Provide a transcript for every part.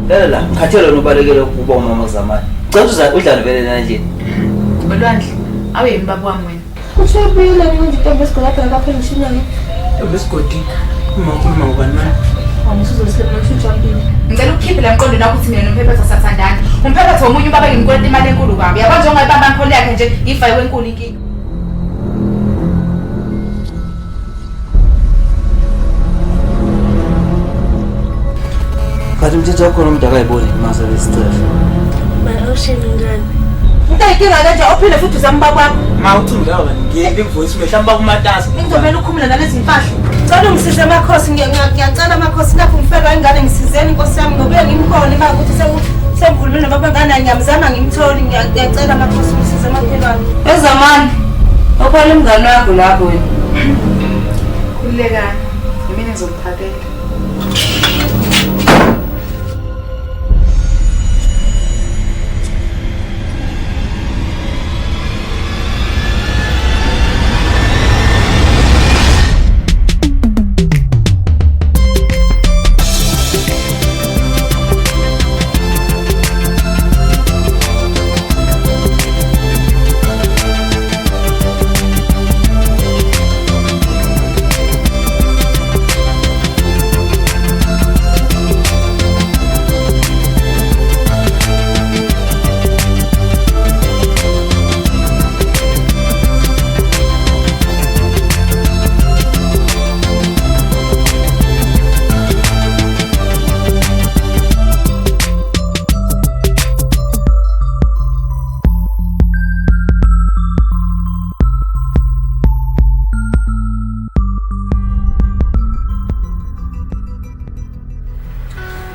Lala la, ngikhathele wena ubalekele ukuba umama kuzamani. Ngicela ukuthi udlale vele lana endlini. Olwandle, awe yini baba wami wena? Kuthiwa ibuyile manje intombi esigodi kade ngakaphela ngisho inyanga. Ntombi esigodi. Uma ukhuluma ngobani manje? Awusuzolisebenza ujumpile. Ngicela ukukhiphe la mqondweni wakho ukuthi mina nomphephetho siyathandana. Umphephetho womunye ubaba ngimkweleta imali enkulu kabi. Yabo nje ungayibamba ngikhole yakhe nje ifa kwenkulu inkinga. Kanti umthetho wakhona umuntu akayiboni imasa lesicefe. My ocean ngani? Into ayinkinga kanje ophinde futhi uzama ubaba wakho. Ma ucingo lawa ngiyeke voice mhlawumbe bakumatasa. Ngizomela ukhumule nalezi mpahla. Cela ungisize makhosi ngiyacela makhosi nakho ngifelwa ingane ngisizeni inkosi yami ngobuye ngimbone uma ukuthi sengikhulumile nobaba ngane ngiyamzama ngimtholi ngiyacela makhosi ungisize makhelwane. Ezamani, okhona umngane wakho lapho wena. Khululekani, yimina engizomphakela.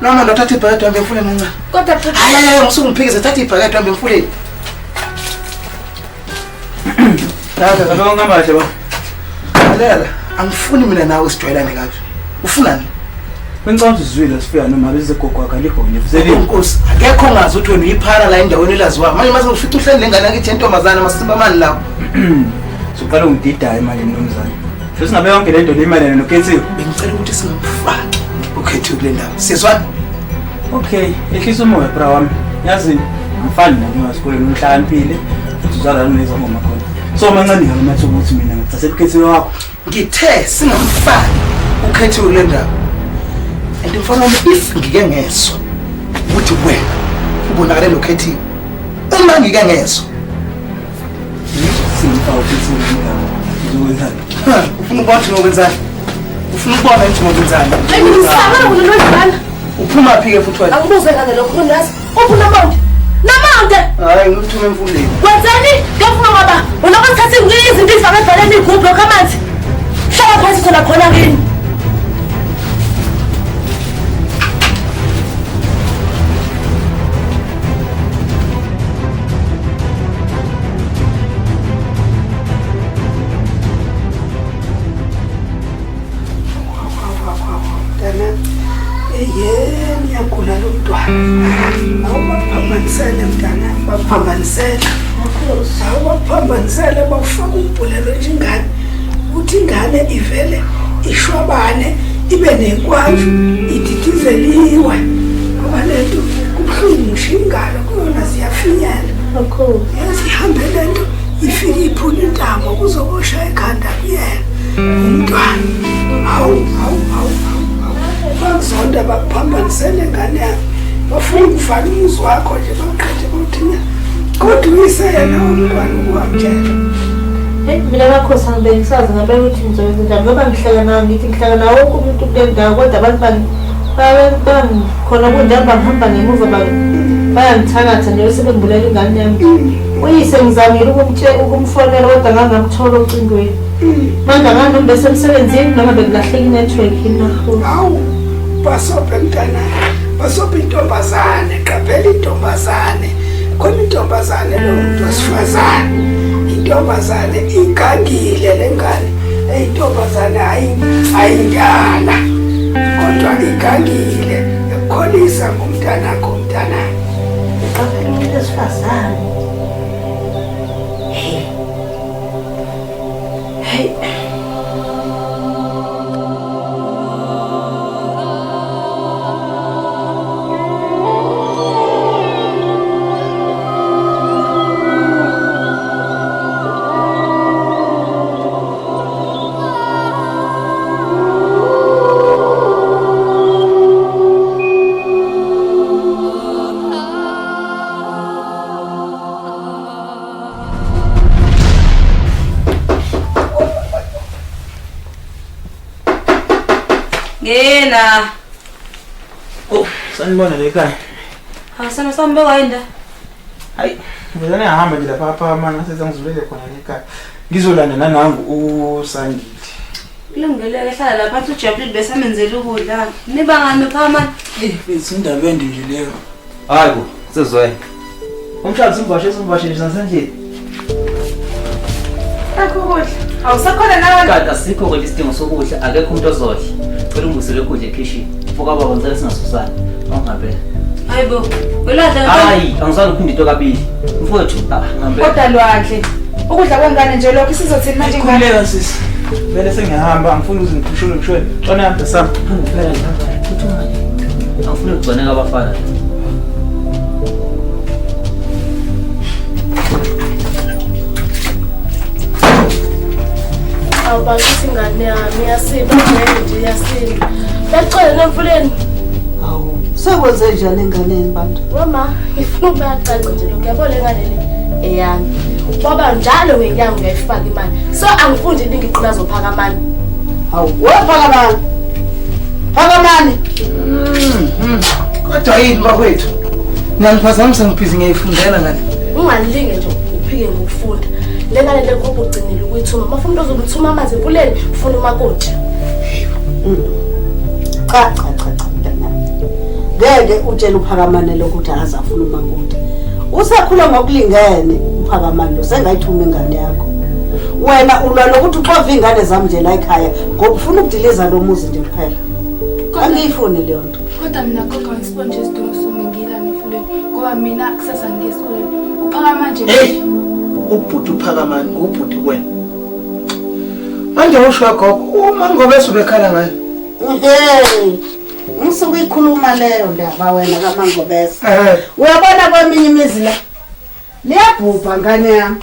Noma ndathatha ibhakede uhambe emfuleni kancane. Kodwa Hayi hayi hayi usungiphikisa thatha ibhakede uhambe emfuleni. Lala Abonga kahle ba. lalela angifuni mina nawe sijwayelane kabi. Ufunani? Bengicabanga ukuthi sizwile sifika noma bezegogo wakhe alikho nje. Vuseli. Nkosi akekho ongazi ukuthi wena uyiphara la endaweni elaziwayo. Manje mase ufica uhleli nengane yakithi yentombazana masimba mani lawo. Soqala ungididayo imali mnumzane. Futhi ngabe yonke lento le imali nokhethiwe. Bengicela ukuthi singamfaki ukhethiwe kule ndawo. Sizwana? Okay, ehlisa umoya bra wami. Yazi angifani nami esikoleni umhlakaniphile futhi uzalana nezangoma khona. So mancane ngalo mathuba ukuthi mina ngithathe ukhethiwe wakho. Ngithe singamfaki ukhethiwe kule ndawo. And mfana wami if ngike ngezwa ukuthi wena ubonakale nokhethiwe. Uma ngike ngezwa Singifaka ukhethiwe kule ndawo. Ngizokwenzani? Ha, ufuna ukubona ukuthi ngokwenzani? Ufuna ukubona ukuthi ngokwenzani? Ngisaba kulolwana. Uphuma phi ke futhi wena? Angibuze ngane lokho nazi. Uphi namawunde? Namawunde! Hayi ngikuthume emfuleni. Wenzani? Ngiyafuna baba. Unokuthatha izinto izifake ebhaleni igubhu lokho amanzi. Hlala phansi khona khona kini. Mntana, eyeni uyagula lo mntwana. Awubaphambanisele mntana, baphambanisele. Awubaphambanisele bawufaka umbhulelo nje ingane. Uthi ingane ivele ishwabane ibe nenkwanju ididizeliwe. Ngoba le nto kubuhlungu ngisho ingalo kuyona ziyafinyela. Yazi ihambe le nto ifike iphula intamo kuzokusha ekhanda kuyena umntwana. Hawu hawu hawu hawu. Bakuzonda bakuphambanisele ngane yami. Bafuna ukuvala umuzi wakho nje baqede bawuthinya. Kodwa uyise yena umntwana ukuwamtshela. Hey, mina makhosi angibe ngisazi ngabe ukuthi ngizokwenza njani ngoba ngihlala nawo ngithi ngihlala nawo wonke umuntu kule ndawo kodwa abantu khona kunjalo bangihamba ngemuva bayangithakatha nje bese bengibulela ingane yami. Uyise ngizamile ukumfonela kodwa ngangamthola ocingweni. Manje angazi noma besemsebenzini noma bekulahleka inetwork yini makhosi. Hawu basobhe mntana. Basobhe intombazane, qaphela intombazane. Khona intombazane lo muntu wesifazane. Intombazane igangile le ngane. Intombazane ayindala. Kodwa igangile ekukholisa ngomntanakho mntanami. Qaphela umuntu wesifazane. Hey. Hey. Ngena. Oh, sanibona la ekhaya. Awusana sami bekayinda. Hayi, ngizane ngihamba nje lapha pha mana sesangizulele khona la ekhaya. Ngizolanda nanangu uSandile. Kulungile ke hlala lapha athi ujabulile bese amenzela ukudla. Nibangani phama. Eh, bese indaba ende nje leyo. Hayi bo, sezwe. Umshado simvashe simvashe nje nasendlini. Akho ukudla. Awusakhona nawe. Kanti asikho kweli isidingo sokudla, akekho umuntu ozodla. Cela ungibusele ukudla ekhishini. Mfoka baba ngicela singasusani. Awungihambele. Hayi bo. Weladla Hayi, angizange uphinde into kabili. Mfowethu, ah, ngihambele. Kodwa lwandle. Ukudla kwengane nje lokho isizothini manje ingane? Khululeka sisi. Vele sengiyahamba, angifuni ukuze ngikhushule ngishwele. Xona yami besami. Phela nje, phuthuma nje. Angifuni ukugconeka abafana. Awubakithi ingane yami iyasinda ngeke nje iyasinda. Bacela nemfuleni. Hawu, sekwenze njani enganeni bantu? Mama, ngifuna ukubacaca nje lokhu yabo le ngane le eyami. Baba njalo ngenyanga uyayifaka imali. So angifundi into ngiqina zophakamani. Hawu, wephakamani. Phakamani. Kodwa yini bakwethu? Ngiyangiphazamisa ngibhizi ngiyayifundela ngale. Ungalinge nje uphike ngokufunda. Le ngane le ngoba ugcinile ukuyithuma. Mafuna umuntu ozomthuma amanzi emfuleni, ufuna umakoti. Cha cha cha cha mntanami. Ngeke utshele uphakamane lokuthi akaze afune umakoti. Usakhula ngokulingene uphakamane lo sengayithuma ingane yakho. Wena ulwa nokuthi uxove ingane zami nje la ekhaya ngoba ufuna ukudiliza lo muzi nje kuphela. Angiyifuni leyo nto. Kodwa mina gogo angisiboni nje isidingo sokuthi ngilane emfuleni ngoba mina kusasa ngiya esikoleni. Uphakama nje. Hey, ubhuti uphakamani ngubhuti wena. Manje usho gogo, uma ngobe subekhala ngayo. Hey, ngisuke ikhuluma leyo ndaba wena kaMangobese. Eh, Uyabona kweminye imizi la liyabhubha ngane yami.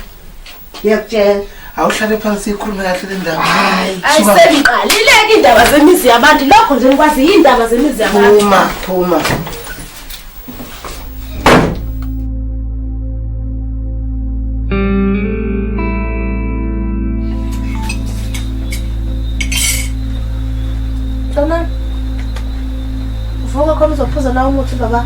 Ngiyakutshela. awuhlale phansi ikhulume kahle le ndaba. Hayi. Ayisengiqalile-ke indaba zemizi yabantu. Lokho nje ngikwazi indaba zemizi yabantu. Phuma, phuma. Mntwana. Uvuka khona uzophuza nawe umuthi baba.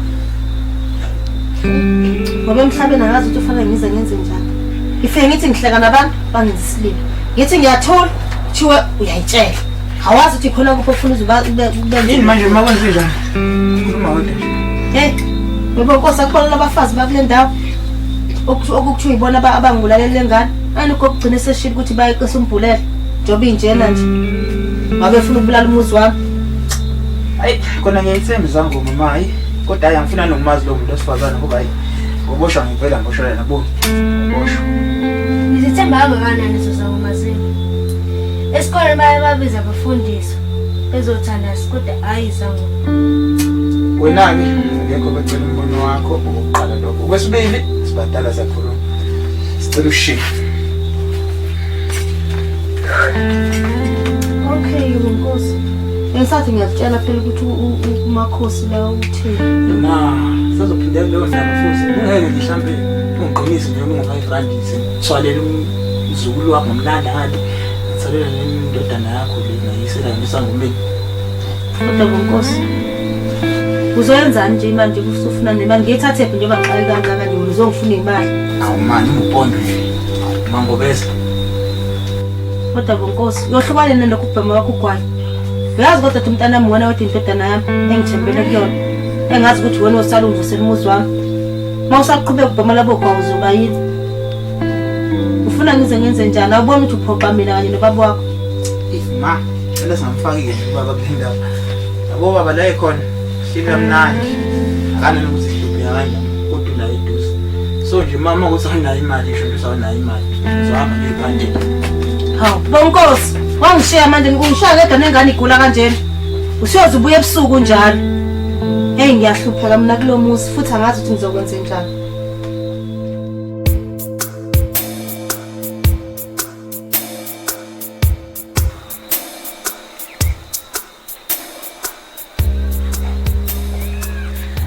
Ngoba emhlabeni angazi ukuthi ufanele ngize ngenze njani. Ngifike ngithi ngihleka nabantu bangenza isililo. Ngithi ngiyathula kuthiwe uyayitshela. Awazi ukuthi khona kuphi ofuna uze ube ube Yini manje uma kwenze njani? Khuluma wedwa nje. Hey, ngoba inkosi akubona labafazi bakule ndawo. Okuthiwa ibona abangibulalela lengane. Ani kokugcina seshilo ukuthi bayiqisa umbhulela. Njengoba injena nje. Ngabe ufuna ukubulala umuzi wami. Hayi, khona ngiyayithemba izangoma ma hayi. Kodwa hayi angifuna nokumazi lo muntu wesifazane ngoba hayi ngoboshwa ngivela ngiboshelwa nabo. Ngoboshwa. Ngizithemba kangakanani lezo zangoma zenu? Esikoleni baye babiza abafundisi bezothandaza kodwa hhayi izangoma. Wena-ke akekho becela umbono wakho okokuqala lokho. Okwesibili sibadala siyakhuluma. Sicela ushiye. Okay, nkosi. Bengisathi ngiyakutshela phela ukuthi umakhosi la uthini. Ma, sazophindela leyo ndaba futhi. Ungeke nje mhlampe ungiqinise nje noma ngo-5 rand ngithwalele umzukulu wakho ngomlanda ngale. Ngithalela nendodana yakho le ngayisela ngisangomeni. Kodwa nkosi. Uzoyenzani nje imali nje usufuna nemali? Ngiyithathe phi njengoba ngixake kangaka nje wena uzongifuna imali. Awu mani ungupondo nje. Mangobese. Kodwa bonkosi, uyohlukane nalokhu kubhema kwakho ugwayi. Uyazi kodwa ukuthi umntanami wena wedwa indodana yami engithembele kuyona. Engazi ukuthi wena osala ungivusela umuzi wami. Uma usaqhubeka ubhema labo gwayi uzoba yini? Ufuna ngize ngenze njani? Awuboni ukuthi uphoqa mina kanye nobaba wakho. Ma, cela singamfaki-ke nje ubaba kule ndaba. Yabo baba la ekhona, hleli kamnandi. Akanani ukuthi sihlupheka kanjani, kodwa unayo eduze. So nje mama ukuthi awunayo imali, ngisho nje usawunayo imali. Uzohamba nje uyiphandele. Hawu, bonkosi, wangishiya manje ngikushiya ngedwa nengane igula kanjena. Usuyoze ubuye ebusuku njalo. Hey, ngiyahlupheka mina kulo muzi futhi angazi ukuthi ngizokwenza njani.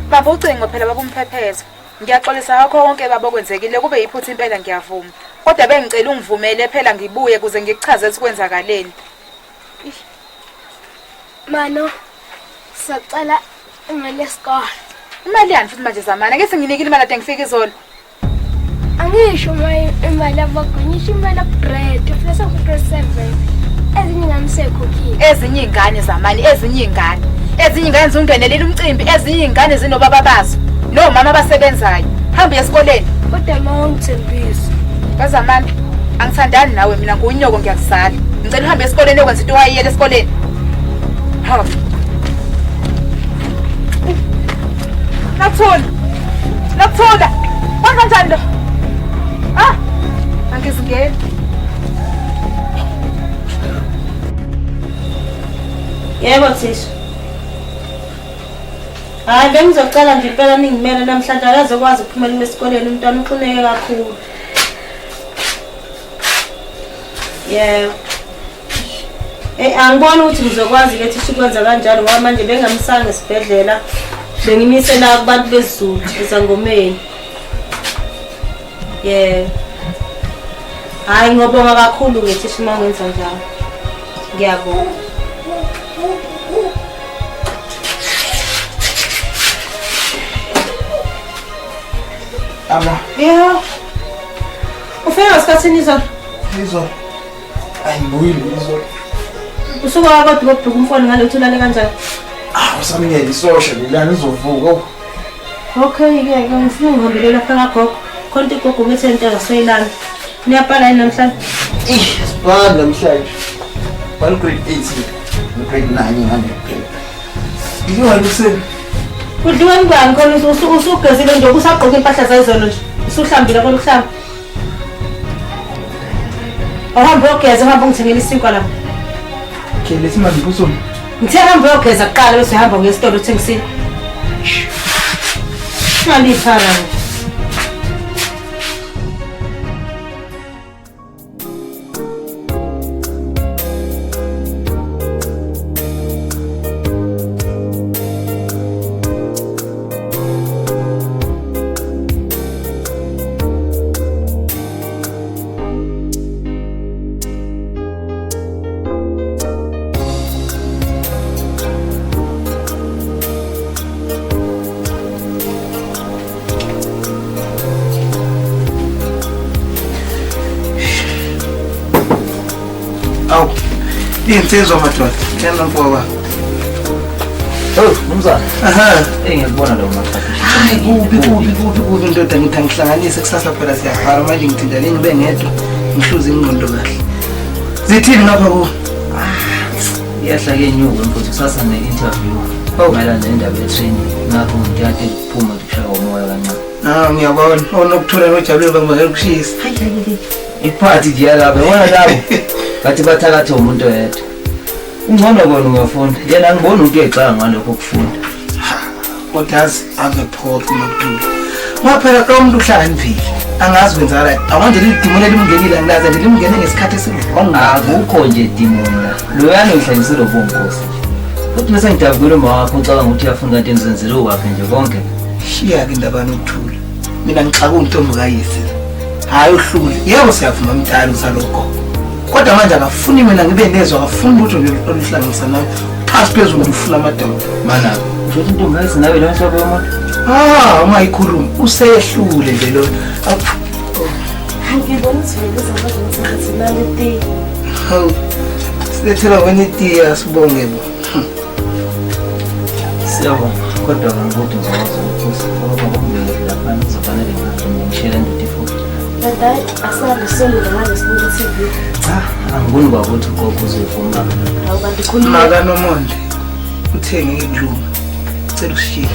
Baba ucingo phela baba umphepheza. Ngiyaxolisa ngakho konke baba okwenzekile kube yiphutha impela ngiyavuma. Kodwa bengicela ungivumele phela ngibuye kuze ngikuchaze ukuthi kwenzakaleni. Mano, sacela imali yesikole. Imali yani futhi manje Zamani, ake senginikile imali ade ngifika izolo. Angisho imali yabogo, ngisho imali yabread, ufuna sengu-grade 7. Ezinye ingane sekhokhile. Ezinye iy'ngane Zamani, ezinye iy'ngane. Ezinye iy'ngane zungenelela umcimbi, ezinye iy'ngane zinobaba bazo. Nomama abasebenzayo. Hamba uye esikoleni. Kodwa ma ungithembisa. Bazamani, angithandani nawe mina ngunyoko ngiyakuzala. Ngicela uhambe esikoleni uyokwenza into owayiyela esikoleni. Hawu. Nakuthula. Nakuthula. Kwenza njani lo? Ah! Angizingeni. Yebo thisha. Hayi bengizocela nje impela ningimele namhlanje akazokwazi ukuphumelela esikoleni umntwana uxineke kakhulu. Yebo. Eh angiboni ukuthi ngizokwazi ke thisha ukwenza kanjalo ngoba manje bengamsanga esibhedlela. Bengimise la kubantu besiZulu ezangomeni. Yebo. Hayi ngobonga kakhulu ke thisha uma ungenza njalo. Ngiyabonga. Ama. Yeah. Ufika ngesikhathini izolo? Izolo. Ayi ngibuyile izolo. Usuka kodwa ububhuka umfana ngalothi ulale kanjani? Ah, usamyeke isosha lelana uzovuka. Oh. Okay, ke ke ngifuna ngihambele lapha kagogo. Khona into igogo ngethe into akasoyilanda. Niyabhala yini namhlanje? Ih, sibhala namhlanje. Bhala grade 8 no grade 9 ngane kuphela. Ngiwa kuseni. Kudliwa ngani khona usugezile nje usagqoka impahla zayizolo nje. Usuhlambile khona ukuhlamba. Awuhambe uyogeza uhambe ungithengele isinkwa lapha. Okay, lethi manje kusona. Ngithe hamba uyogeza kuqala bese uhamba uye esitolo uthenga isinkwa. Ngalipha la. Awu, insizwa madoda, yena mfoka. Oh, mnumzane. Aha. Eh ngiyakubona lo mafaka. Hayi kuphi kuphi kuphi kuphi ndoda ngithi angihlanganise kusasa phela siyabhala manje ngithi njalo ngibe ngedwa ngihluze ingqondo kahle. Zithini ngapha ku? Iyahla ke inyuku mfowethu kusasa ne-interview. Mayelana nendaba ye-training. Ngakho ngiyade kuphuma kushaya umoya kancane. Ah ngiyabona. Onokuthola nojabule bangibangela ukushisa. Hayi hayi. Iphathi nje yalapha yabona labo. Bathi bathakathe umuntu oyedwa. Ungcono kona ungafunda. Yena angiboni umuntu uyexaka ngalokho ukufunda. Kodwa yazi ave phoqa uNokuthula. Ngoba phela lo muntu uhlakaniphile. Angazi kwenzakalani. Awanje leli dimoni elimngenile angilazi and limngene ngesikhathi esiwrong. Akukho nje dimoni la. Loyana uhlanyisile ubonkosi nje. Futhi bese ngidabukile uma wakho ucabanga ukuthi uyafunda kanti nizenzele okwakhe nje konke. Shiya-ke indaba nokuthula. Mina ngixaka untombi kayise. Hhayi uhlule. Yebo siyavuma mdala uzalogogo. Kodwa manje akafuni mina ngibe nezwa akafuni lutho nje oluhlanganisa nami. Phasi phezulu ngifuna amadoda. Mana, usho ukuthi intombi kayise nawe leyo nhlobo yomuntu? Ah, ungayikhulumi. Useyehlule nje lo. Ngibona ukuthi vele uzokwazi ukuthi nali itiye. Hawu. Silethela wena itiye asibonge bo. Siyabonga. Kodwa ngikuthi ngizokwazi ukuphuza ngoba ngokungeke laphana kuzofanele ngihambe ngishele ndoda futhi. Kanti hayi asabe sonile manje sibuka i-TV. Cha, angiboni kwakuthi ugogo uzoyivuma. Hawu kanti khuluma. Maka Nomonde. Uthe ngeke kulunga. Cela usishiye.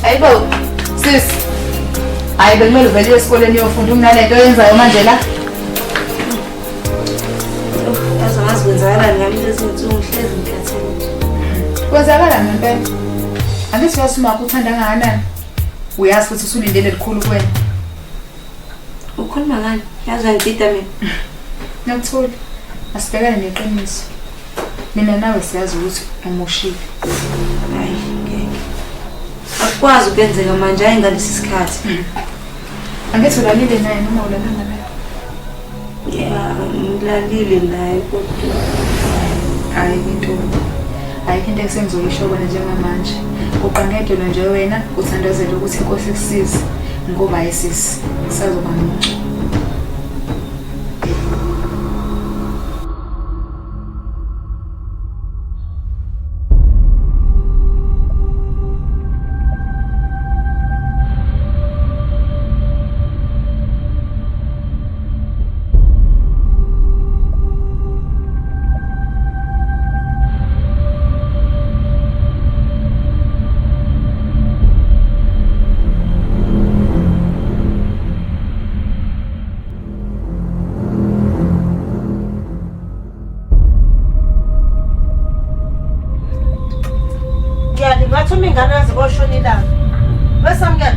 Hayibo, sis. Hayi bekumele uvele uye esikoleni uyofunda unalento oyenzayo manje la. Yazi angazi kwenzakalani ngami lezi nsuku ngihlezi ngikhathele nje. Kwenzakalani ngempela? Angithi uyazi umakho uthanda kangakanani? Uyazi futhi usulindele likhulu kuwena. Ukhuluma ngani? Yazi uyangidida mina. Nokuthula, asibhekane neqiniso. Mina nawe siyazi ukuthi umoshile. Hayi, ngeke. Akukwazi ukwenzeka manje, hayi ngalesi sikhathi. Angithi ulalile naye noma ulalanga naye? Ya, ngilalile naye kodwa Hayi intombi. Ayikho into esengizoyisho kona njengamanje. Uqangedelo nje wena uthandazele ukuthi inkosi ikusize ngoba ayisisi sazoba muncu. Ngiyali ngathi uma ingane yaze koshona ilanga. Wesamkela.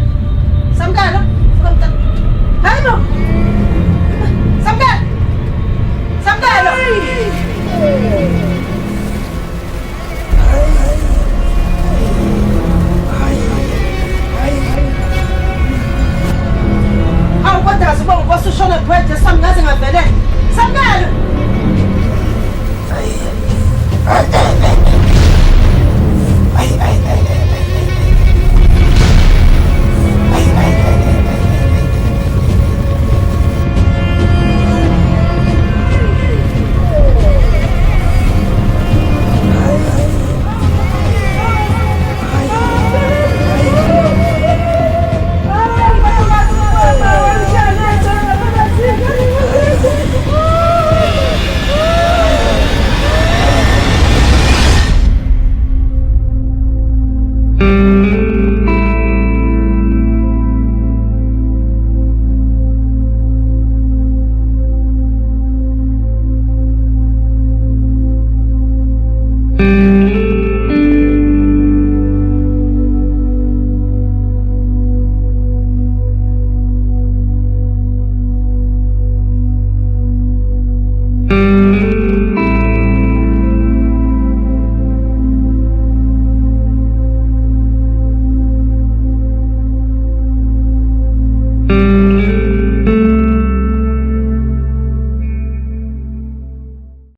Samkela. Fika mntana. Hayi bo. Samkela. Samkela.